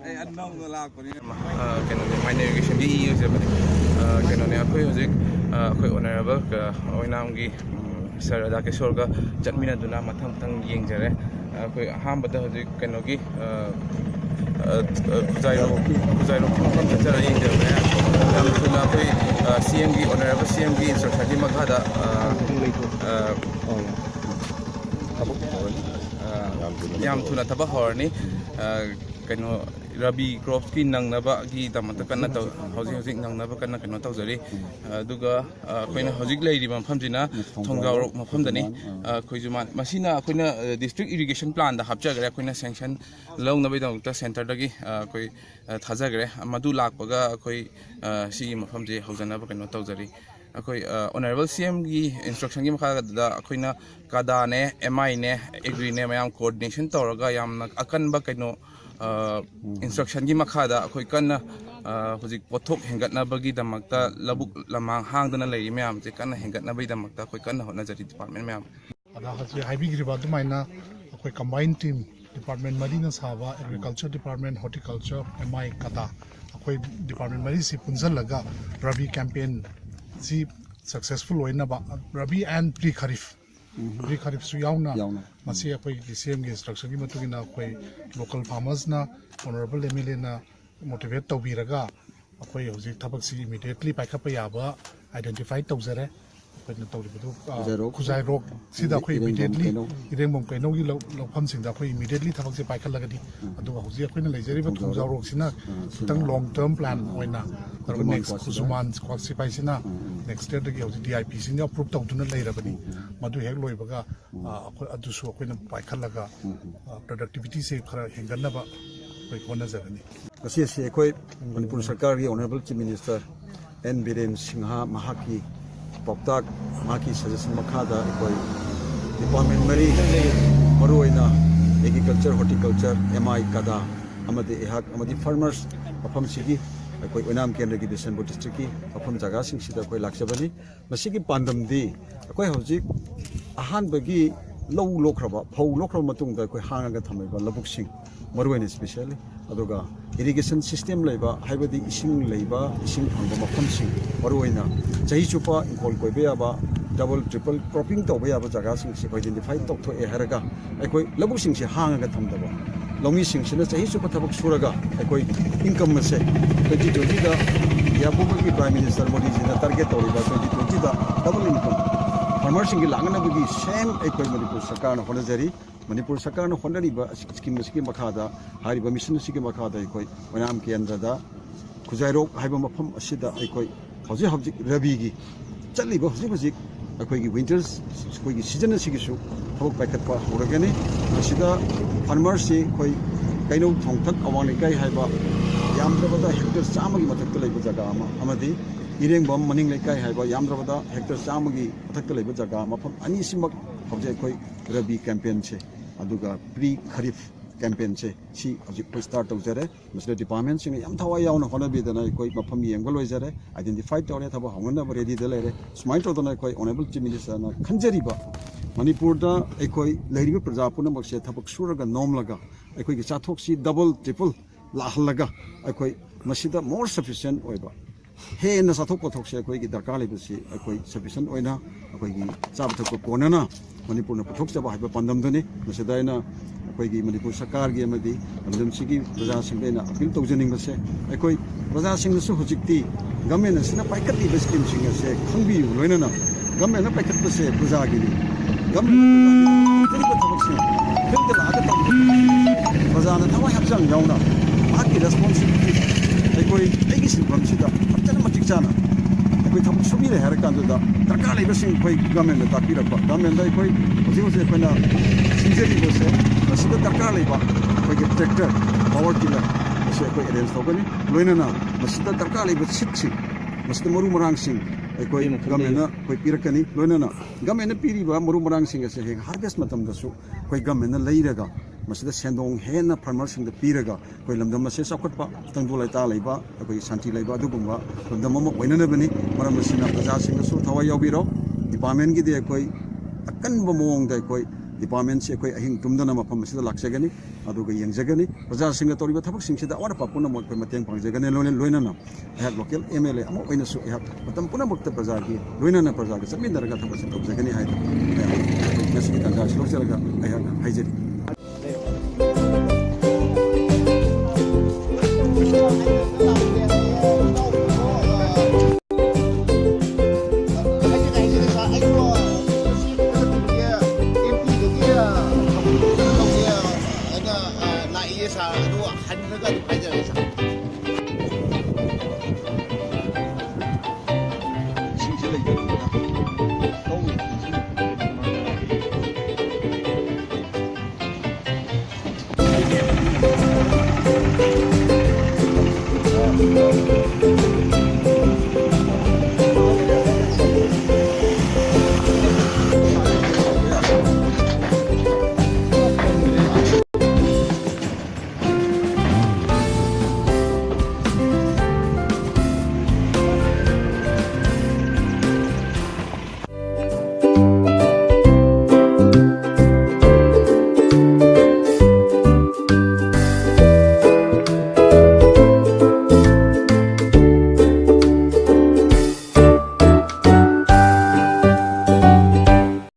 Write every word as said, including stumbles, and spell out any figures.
ꯑꯩ ꯑꯅꯧꯅ ꯂꯥꯛꯄꯅꯤꯅ꯫ ꯑ, ꯀꯩꯅꯣꯅꯦ, minor irrigation ꯒꯤ ꯏ ꯑꯣꯏꯖꯕꯅꯦ꯫ ꯑ, ꯀꯩꯅꯣꯅꯦ, ꯑꯩꯈꯣꯏ ꯍꯧꯖꯤꯛ, ꯑ, ꯑꯩꯈꯣꯏ honourable, ꯑ, ꯑꯣꯏꯅꯥꯝꯒꯤ, ꯎꯝ, sir ꯔꯥꯙꯥꯀꯤꯁꯣꯔꯒ ꯆꯠꯃꯤꯟꯅꯗꯨꯅ ꯃꯊꯪ ꯃꯊꯪ ꯌꯦꯡꯖꯔꯦ꯫ ꯑ, ꯑꯩꯈꯣꯏ ꯑꯍꯥꯟꯕꯗ ꯍꯧꯖꯤꯛ ꯀꯩꯅꯣꯒꯤ, ꯑ, ꯑ, ꯑ, ꯈꯨꯖꯥꯏꯔꯣꯛ, ꯈꯨꯖꯥꯏꯔꯣꯛꯀꯤ ꯃꯐꯝ ꯆꯠꯆꯔꯒ ꯌꯦꯡꯖꯕꯅꯦ꯫ ꯌꯥꯝ ꯊꯨꯅ ꯑꯩꯈꯣꯏ, ꯑ, C M ꯒꯤ, honourable C M ꯒꯤ instruction ꯒꯤ ꯃꯈꯥꯗ, ꯑ, ꯑ, ꯊꯕꯛ ꯍꯧꯔꯅꯤ꯫ ꯑ, ꯌꯥꯝ ꯊꯨꯅ ꯊꯕꯛ ꯍꯧꯔꯅꯤ꯫ ꯑ, ꯀꯩꯅꯣ, ꯔꯥꯕꯤ crops ꯀꯤ ꯅꯪꯅꯕꯒꯤꯗꯃꯛꯇ ꯀꯟꯅ ꯇꯧ-, ꯍꯧꯖꯤꯛ ꯍꯧꯖꯤꯛ ꯅꯪꯅꯕ ꯀꯟꯅ ꯀꯩꯅꯣ ꯇꯧꯖꯔꯤ꯫ ꯑꯗꯨꯒ, ꯑ, ꯑꯩꯈꯣꯏꯅ ꯍꯧꯖꯤꯛ ꯂꯩꯔꯤꯕ ꯃꯐꯝꯁꯤꯅ ꯊꯣꯡꯖꯥꯎꯔꯣꯛ ꯃꯐꯝꯗꯅꯤ꯫ ꯑ, ꯈꯣꯏꯖꯨꯃꯥꯟ꯫ ꯃꯁꯤꯅ ꯑꯩꯈꯣꯏꯅ, ꯑ, district irrigation plan ꯗ ꯍꯥꯞꯆꯈ꯭ꯔꯦ꯫ ꯑꯩꯈꯣꯏꯅ sanction ꯂꯧꯅꯕꯒꯤꯗꯃꯛꯇ centre ꯗꯒꯤ, ꯑ, ꯑꯩꯈꯣꯏ, ꯑ, ꯊꯥꯖꯈ꯭ꯔꯦ꯫ ꯃꯗꯨ ꯂꯥꯛꯄꯒ ꯑꯩꯈꯣꯏ, ꯑ, ꯁꯤꯒꯤ ꯃꯐꯝꯁꯦ ꯍꯧꯖꯅꯕ ꯀꯩꯅꯣ ꯇꯧꯖꯔꯤ꯫ ꯑꯩꯈꯣꯏ, ꯑ, honourable C M ꯒꯤ instruction ꯒꯤ ꯃꯈꯥꯗ ꯑꯩꯈꯣꯏꯅ CADA ꯅꯦ, M I ꯅꯦ, Agri ꯅꯦ ꯃꯌꯥꯝ coordination ꯇꯧꯔꯒ ꯌꯥꯝꯅ ꯑꯀꯟꯕ ꯀꯩꯅꯣ, ꯑ, instruction ꯒꯤ ꯃꯈꯥꯗ ꯑꯩꯈꯣꯏ ꯀꯟꯅ, ꯑ, ꯍꯧꯖꯤꯛ ꯄꯣꯠꯊꯣꯛ ꯍꯦꯟꯒꯠꯅꯕꯒꯤꯗꯃꯛꯇ ꯂꯧꯕꯨꯛ ꯂꯝꯍꯥꯡ ꯍꯥꯡꯗꯅ ꯂꯩꯔꯤ ꯃꯌꯥꯝꯁꯦ ꯀꯟꯅ ꯍꯦꯟꯒꯠꯅꯕꯒꯤꯗꯃꯛꯇ ꯑꯩꯈꯣꯏ ꯀꯟꯅ ꯍꯣꯠꯅꯖꯔꯤ department ꯃꯌꯥꯝ꯫ ꯑꯗ ꯍꯧꯖꯤꯛ ꯍꯥꯏꯕꯤꯈ꯭ꯔꯤꯕ ꯑꯗꯨꯃꯥꯏꯅ ꯑꯩꯈꯣꯏ combined team department ꯃꯔꯤꯅ ꯁꯥꯕ agriculture department, horticulture, M I, CADA, ꯑꯩꯈꯣꯏ department ꯃꯔꯤꯁꯤ ꯄꯨꯟꯁꯤꯜꯂꯒ ꯔꯥꯕꯤ campaign ꯁꯤ successful ꯑꯣꯏꯅꯕ, rabi and pre kharif, pre kharif ꯁꯨ ꯌꯥꯎꯅ, ꯌꯥꯎꯅ꯫ ꯃꯁꯤ ꯑꯩꯈꯣꯏꯒꯤ C M ꯒꯤ instruction ꯒꯤ ꯃꯇꯨꯡ ꯏꯟꯅ ꯑꯩꯈꯣꯏ local farmers ꯅ honourable M L A ꯅ motivate ꯇꯧꯕꯤꯔꯒ ꯑꯩꯈꯣꯏ ꯍꯧꯖꯤꯛ ꯊꯕꯛꯁꯤ immediately ꯄꯥꯏꯈꯠꯄ ꯌꯥꯕ identify ꯇꯧꯖꯔꯦ꯫ ꯑꯩꯈꯣꯏꯅ ꯇꯧꯔꯤꯕꯗꯨ, ꯑ, ꯈꯨꯖꯥꯏꯔꯣꯛ, ꯈꯨꯖꯥꯏꯔꯣꯛꯁꯤꯗ ꯑꯩꯈꯣꯏ ꯏꯔꯦꯡꯕꯝ immediately ꯀꯩꯅꯧ꯫ ꯏꯔꯦꯡꯕꯝ ꯀꯩꯅꯧꯒꯤ ꯂꯧ-, ꯂꯧꯐꯝꯁꯤꯡꯗ ꯑꯩꯈꯣꯏ immediately ꯊꯕꯛꯁꯦ ꯄꯥꯏꯈꯠꯂꯒꯅꯤ꯫ ꯎꯝ꯫ ꯑꯗꯨꯒ ꯍꯧꯖꯤꯛ ꯑꯩꯈꯣꯏꯅ ꯂꯩꯖꯔꯤꯕ ꯊꯣꯡꯖꯥꯎꯔꯣꯛ꯫ ꯊꯣꯡꯖꯥꯎꯔꯣꯛꯁꯤꯅ ꯎꯝ, ꯈꯤꯇꯪ ꯁꯤꯅ꯫ Long term plan ꯑꯣꯏꯅ ꯇꯧꯔꯒ ꯈꯨꯖꯨꯃꯥꯟ next ꯀ꯭ꯋꯥꯁꯤꯗ꯫ ꯈꯨꯖꯨꯃꯥꯟ ꯀ꯭ꯋꯥꯁꯤꯐꯥꯏꯁꯤꯅ ꯎꯝ, ꯎꯝ꯫ Next year ꯗꯒꯤ ꯍꯧꯖꯤꯛ D I P ꯁꯤꯡꯅ approve ꯇꯧꯗꯨꯅ ꯂꯩꯔꯕꯅꯤ꯫ ꯎꯝ, ꯎꯝ꯫ ꯃꯗꯨ ꯍꯦꯛ ꯂꯣꯏꯕꯒ, ꯎꯝ꯫ ꯑ, ꯑꯩꯈꯣꯏ ꯑꯗꯨꯁꯨ ꯑꯩꯈꯣꯏꯅ ꯄꯥꯏꯈꯠꯂꯒ, ꯎꯝ, ꯎꯝ꯫ ꯑ, productivity ꯁꯦ ꯈꯔ ꯍꯦꯟꯒꯠꯅꯕ ꯑꯩꯈꯣꯏ ꯍꯣꯠꯅꯖꯒꯅꯤ꯫ ꯉꯁꯤ ꯑꯁꯤ ꯑꯩꯈꯣꯏ ꯃꯅꯤꯄꯨꯔ ꯁꯔꯀꯥꯔꯒꯤ honourable Chief Minister N Biren Singha ꯃꯍꯥꯛꯀꯤ ꯄꯥꯎꯇꯥꯛ, ꯃꯍꯥꯛꯀꯤ suggestion ꯃꯈꯥꯗ ꯑꯩꯈꯣꯏ department ꯃꯔꯤ, ꯃꯔꯨꯑꯣꯏꯅ agriculture, horticulture, M I, CADA ꯑꯃꯗꯤ ꯑꯩꯍꯥꯛ ꯑꯃꯗꯤ farmers ꯃꯐꯝꯁꯤꯒꯤ ꯑꯩꯈꯣꯏ ꯑꯣꯏꯅꯥꯝ ꯀꯦꯟꯗ꯭ꯔꯒꯤ ꯕꯤꯁꯦꯟꯄꯨꯔ district ꯀꯤ ꯃꯐꯝ ꯖꯒꯥꯁꯤꯡꯁꯤꯗ ꯑꯩꯈꯣꯏ ꯂꯥꯛꯆꯕꯅꯤ꯫ ꯃꯁꯤꯒꯤ ꯄꯥꯟꯗꯝꯗꯤ ꯑꯩꯈꯣꯏ ꯍꯧꯖꯤꯛ ꯑꯍꯥꯟꯕꯒꯤ ꯂꯧ ꯂꯣꯛꯈ꯭ꯔꯕ, ꯐꯧ ꯂꯣꯛꯈ꯭ꯔꯕ ꯃꯇꯨꯡꯗ ꯑꯩꯈꯣꯏ ꯍꯥꯡꯉꯒ ꯊꯝꯃꯤꯕ ꯂꯧꯕꯨꯛꯁꯤꯡ, ꯃꯔꯨꯑꯣꯏꯅ especially, ꯑꯗꯨꯒ irrigation system ꯂꯩꯕ, ꯍꯥꯏꯕꯗꯤ ꯏꯁꯤꯡ ꯂꯩꯕ, ꯏꯁꯤꯡ ꯐꯪꯕ ꯃꯐꯝꯁꯤꯡ, ꯃꯔꯨꯑꯣꯏꯅ ꯆꯍꯤ ꯆꯨꯞꯄ ꯏꯪꯈꯣꯜ ꯀꯣꯏꯕ ꯌꯥꯕ, double triple cropping ꯇꯧꯕ ꯌꯥꯕ ꯖꯒꯥꯁꯤꯡꯁꯤ identify ꯇꯧꯊꯣꯛꯑꯦ ꯍꯥꯏꯔꯒ, ꯑꯩꯈꯣꯏ ꯂꯧꯕꯨꯛꯁꯤꯡꯁꯤ ꯍꯥꯡꯉꯒ ꯊꯝꯗꯕ, ꯂꯧꯃꯤꯁꯤꯡꯁꯤꯅ ꯆꯍꯤ ꯆꯨꯞꯄ ꯊꯕꯛ ꯁꯨꯔꯒ ꯑꯩꯈꯣꯏ income ꯑꯁꯦ twenty twenty ꯗ ꯌꯥꯕꯨꯡꯒꯤ Prime Minister ꯃꯣꯗꯤꯖꯤꯅ target ꯇꯧꯔꯤꯕ twenty twenty ꯗ double income farmer ꯁꯤꯡꯒꯤ ꯂꯥꯛꯅꯅꯕꯒꯤ same ꯑꯩꯈꯣꯏ ꯃꯅꯤꯄꯨꯔ ꯁꯔꯀꯥꯔꯅ ꯍꯣꯠꯅꯖꯔꯤ꯫ ꯃꯅꯤꯄꯨꯔ ꯁꯔꯀꯥꯔꯅ ꯍꯣꯠꯅꯔꯤꯕ scheme ꯑꯁꯤꯒꯤ ꯃꯈꯥꯗ, ꯍꯥꯏꯔꯤꯕ mission ꯑꯁꯤꯒꯤ ꯃꯈꯥꯗ ꯑꯩꯈꯣꯏ ꯑꯣꯏꯅꯥꯝ ꯀꯦꯟꯗ꯭ꯔꯗ ꯈꯨꯖꯥꯏꯔꯣꯛ ꯍꯥꯏꯕ ꯃꯐꯝ ꯑꯁꯤꯗ ꯑꯩꯈꯣꯏ ꯍꯧꯖꯤꯛ ꯍꯧꯖꯤꯛ ꯔꯕꯤꯒꯤ ꯆꯠꯂꯤꯕ ꯍꯧꯖꯤꯛ ꯍꯧꯖꯤꯛ ꯑꯩꯈꯣꯏꯒꯤ winter, ꯑꯩꯈꯣꯏꯒꯤ season ꯑꯁꯤꯒꯤꯁꯨ ꯊꯕꯛ ꯄꯥꯏꯈꯠꯄ ꯍꯧꯔꯒꯅꯤ꯫ ꯃꯁꯤꯗ farmer ꯁꯤ ꯑꯩꯈꯣꯏ ꯀꯩꯅꯧ ꯊꯣꯡꯊꯛ ꯑꯋꯥꯡ ꯂꯩꯀꯥꯏ ꯍꯥꯏꯕ ꯌꯥꯝꯗ꯭ꯔꯕꯗ hectare ꯆꯥꯝꯃꯒꯤ ꯃꯊꯛꯇ ꯂꯩꯕ ꯖꯒꯥ ꯑꯃ, ꯑꯃꯗꯤ ꯏꯔꯦꯡꯕꯝ ꯃꯅꯤꯡ ꯂꯩꯀꯥꯏ ꯍꯥꯏꯕ ꯌꯥꯝꯗ꯭ꯔꯕꯗ hectare ꯆꯥꯝꯃꯒꯤ ꯃꯊꯛꯇ ꯂꯩꯕ ꯖꯒꯥ, ꯃꯐꯝ ꯑꯅꯤꯁꯤꯃꯛ ꯍꯧꯖꯤꯛ ꯑꯩꯈꯣꯏ ꯔꯕꯤ campaign ꯁꯦ, ꯑꯗꯨꯒ pre kharif campaign ꯁꯦ, ꯁꯤ ꯍꯧꯖꯤꯛ ꯑꯩꯈꯣꯏ start ꯇꯧꯖꯔꯦ꯫ ꯃꯁꯤꯗ department ꯁꯤꯡꯅ ꯌꯥꯝ ꯊꯋꯥꯏ ꯌꯥꯎꯅ ꯍꯣꯠꯅꯕꯤꯗꯅ ꯑꯩꯈꯣꯏ ꯃꯐꯝ ꯌꯦꯡꯕ ꯂꯣꯏꯖꯔꯦ, identify ꯇꯧꯔꯦ, ꯊꯕꯛ ꯍꯧꯅꯅꯕ ready ꯗ ꯂꯩꯔꯦ꯫ ꯁꯨꯃꯥꯏꯅ ꯇꯧꯗꯅ ꯑꯩꯈꯣꯏ Honourable Chief Minister ꯅ ꯈꯟꯖꯔꯤꯕ ꯃꯅꯤꯄꯨꯔꯗ ꯑꯩꯈꯣꯏ ꯂꯩꯔꯤꯕ ꯄ꯭ꯔꯖꯥ ꯄꯨꯝꯅꯃꯛꯁꯦ ꯊꯕꯛ ꯁꯨꯔꯒ ꯅꯣꯝꯂꯒ ꯑꯩꯈꯣꯏꯒꯤ ꯆꯥꯊꯣꯛꯁꯤ double triple ꯂꯥꯛꯍꯜꯂꯒ ꯑꯩꯈꯣꯏ ꯃꯁꯤꯗ more sufficient ꯑꯣꯏꯕ, ꯍꯦꯟꯅ ꯆꯥꯊꯣꯛ ꯄꯣꯠꯊꯣꯛꯁꯦ ꯑꯩꯈꯣꯏꯒꯤ ꯗꯔꯀꯥꯔ ꯂꯩꯕꯁꯤ ꯑꯩꯈꯣꯏ sufficient ꯑꯣꯏꯅ ꯑꯩꯈꯣꯏꯒꯤ ꯆꯥꯕ ꯊꯛꯄ ꯀꯣꯟꯅꯅ ꯃꯅꯤꯄꯨꯔꯅ ꯄꯨꯊꯣꯛꯆꯕ ꯍꯥꯏꯕ ꯄꯥꯟꯗꯝꯗꯨꯅꯤ꯫ ꯃꯁꯤꯗ ꯑꯩꯅ ꯑꯩꯈꯣꯏꯒꯤ ꯃꯅꯤꯄꯨꯔ ꯁꯔꯀꯥꯔꯒꯤ ꯑꯃꯗꯤ ꯂꯝꯗꯝꯁꯤꯒꯤ ꯄ꯭ꯔꯖꯥꯁꯤꯡꯗ ꯑꯩꯅ appeal ꯇꯧꯖꯅꯤꯡꯕꯁꯦ, ꯑꯩꯈꯣꯏ ꯄ꯭ꯔꯖꯥꯁꯤꯡꯅꯁꯨ ꯍꯧꯖꯤꯛꯇꯤ government ꯑꯁꯤꯅ ꯄꯥꯏꯈꯠꯂꯤꯕ scheme ꯁꯤꯡ ꯑꯁꯦ ꯈꯪꯕꯤꯌꯨ, ꯂꯣꯏꯅꯅ government ꯅ ꯄꯥꯏꯈꯠꯄꯁꯦ ꯄ꯭ꯔꯖꯥꯒꯤꯅꯤ꯫ Government ꯅ ꯄꯥꯏꯈꯠꯂꯤꯕ ꯊꯕꯛꯁꯤꯡ field ꯗ ꯂꯥꯛꯑꯒ ꯇꯧꯕ, ꯄ꯭ꯔꯖꯥꯅ ꯊꯋꯥꯏ ꯍꯛꯆꯥꯡ ꯌꯥꯎꯅ ꯃꯍꯥꯛꯀꯤ responsibility, ꯑꯩꯈꯣꯏ, ꯑꯩꯒꯤ ꯁꯤꯟꯐꯝꯁꯤꯗ ꯐꯖꯅ ꯃꯇꯤꯛ ꯆꯥꯅ ꯑꯩꯈꯣꯏ ꯊꯕꯛ ꯁꯨꯕꯤꯔꯦ ꯍꯥꯏꯔ ꯀꯥꯟꯗꯨꯗ ꯗꯔꯀꯥꯔ ꯂꯩꯕꯁꯤꯡ ꯑꯩꯈꯣꯏ government ꯇ ꯇꯥꯛꯄꯤꯔꯛꯄ, government ꯇ ꯑꯩꯈꯣꯏ ꯍꯧꯖꯤꯛ ꯍꯧꯖꯤꯛ ꯑꯩꯈꯣꯏꯅ ꯁꯤꯟꯖꯔꯤꯕꯁꯦ, ꯃꯁꯤꯗ ꯗꯔꯀꯥꯔ ꯂꯩꯕ ꯑꯩꯈꯣꯏꯒꯤ tractor, power tiller ꯑꯁꯤ ꯑꯩꯈꯣꯏ arrange ꯇꯧꯒꯅꯤ꯫ ꯂꯣꯏꯅꯅ ꯃꯁꯤꯗ ꯗꯔꯀꯥꯔ ꯂꯩꯕ seed ꯁꯤꯡ, ꯃꯁꯤꯗ ꯃꯔꯨ ꯃꯔꯥꯡꯁꯤꯡ ꯑꯩꯈꯣꯏ government ꯅ ꯑꯩꯈꯣꯏ ꯄꯤꯔꯛꯀꯅꯤ꯫ ꯂꯣꯏꯅꯅ government ꯅ ꯄꯤꯔꯤꯕ ꯃꯔꯨ ꯃꯔꯥꯡꯁꯤꯡ ꯑꯁꯦ ꯍꯌꯦꯡ harvest ꯃꯇꯝꯗꯁꯨ ꯑꯩꯈꯣꯏ government ꯅ ꯂꯩꯔꯒ ꯃꯁꯤꯗ ꯁꯦꯟꯗꯣꯡ ꯍꯦꯟꯅ farmer ꯁꯤꯡꯗ ꯄꯤꯔꯒ ꯑꯩꯈꯣꯏ ꯂꯝꯗꯝ ꯑꯁꯦ ꯆꯥꯎꯈꯠꯄ, ꯇꯪꯗꯨ ꯂꯩꯇꯥ ꯂꯩꯕ, ꯑꯩꯈꯣꯏ ꯁꯥꯟꯇꯤ ꯂꯩꯕ ꯑꯗꯨꯒꯨꯝꯕ ꯂꯝꯗꯝ ꯑꯃ ꯑꯣꯏꯅꯅꯕꯅꯤ꯫ ꯃꯔꯝ ꯑꯁꯤꯅ ꯄ꯭ꯔꯖꯥꯁꯤꯡꯅꯁꯨ ꯊꯋꯥꯏ ꯌꯥꯎꯕꯤꯔꯣ꯫ Department ꯀꯤꯗꯤ ꯑꯩꯈꯣꯏ ꯑꯀꯟꯕ ꯃꯑꯣꯡꯗ ꯑꯩꯈꯣꯏ ꯗꯤꯄꯥꯔꯠꯃꯦꯟꯁꯤ ꯑꯩꯈꯣꯏ ꯑꯍꯤꯡ ꯇꯨꯝꯗꯅ ꯃꯐꯝ ꯑꯁꯤꯗ ꯂꯥꯛꯆꯒꯅꯤ, ꯑꯗꯨꯒ ꯌꯦꯡꯖꯒꯅꯤ꯫ ꯄ꯭ꯔꯖꯥꯁꯤꯡꯒ ꯇꯧꯔꯤꯕ ꯊꯕꯛꯁꯤꯡꯁꯤꯗ ꯑꯋꯥꯠ ꯑꯄꯥ ꯄꯨꯝꯅꯃꯛ ꯑꯩꯈꯣꯏ ꯃꯇꯦꯡ ꯄꯥꯡꯖꯒꯅꯤ꯫ ꯂꯣꯏꯅ-, ꯂꯣꯏꯅꯅ ꯑꯩꯍꯥꯛ ꯂꯣꯀꯦꯜ ꯑꯦꯝ ꯑꯦꯜ ꯑꯦ ꯑꯃ ꯑꯣꯏꯅꯁꯨ ꯑꯩꯍꯥꯛ ꯃꯇꯝ ꯄꯨꯝꯅꯃꯛꯇ ꯄ꯭ꯔꯖꯥꯒꯤ ꯂꯣꯏꯅꯅ ꯄ꯭ꯔꯖꯥꯒ ꯆꯠꯃꯤꯟꯅꯔꯒ ꯊꯕꯛꯁꯦ ꯇꯧꯖꯒꯅꯤ ꯍꯥꯏꯗꯅ ꯑꯩꯍꯥꯛ ꯉꯁꯤꯒꯤ ꯇꯥꯟꯖꯥ ꯑꯁꯤ ꯂꯧꯖꯔꯒ ꯑꯩꯍꯥꯛꯅ ꯍꯥꯏꯖꯔꯤ꯫ ꯂꯥꯛꯏꯌꯦ ꯁꯥꯔ, ꯑꯗꯨ ꯍꯟꯈ꯭ꯔꯒ ꯑꯗꯨꯝ ꯍꯥꯏꯖꯔꯒꯦ ꯁꯥꯔ꯫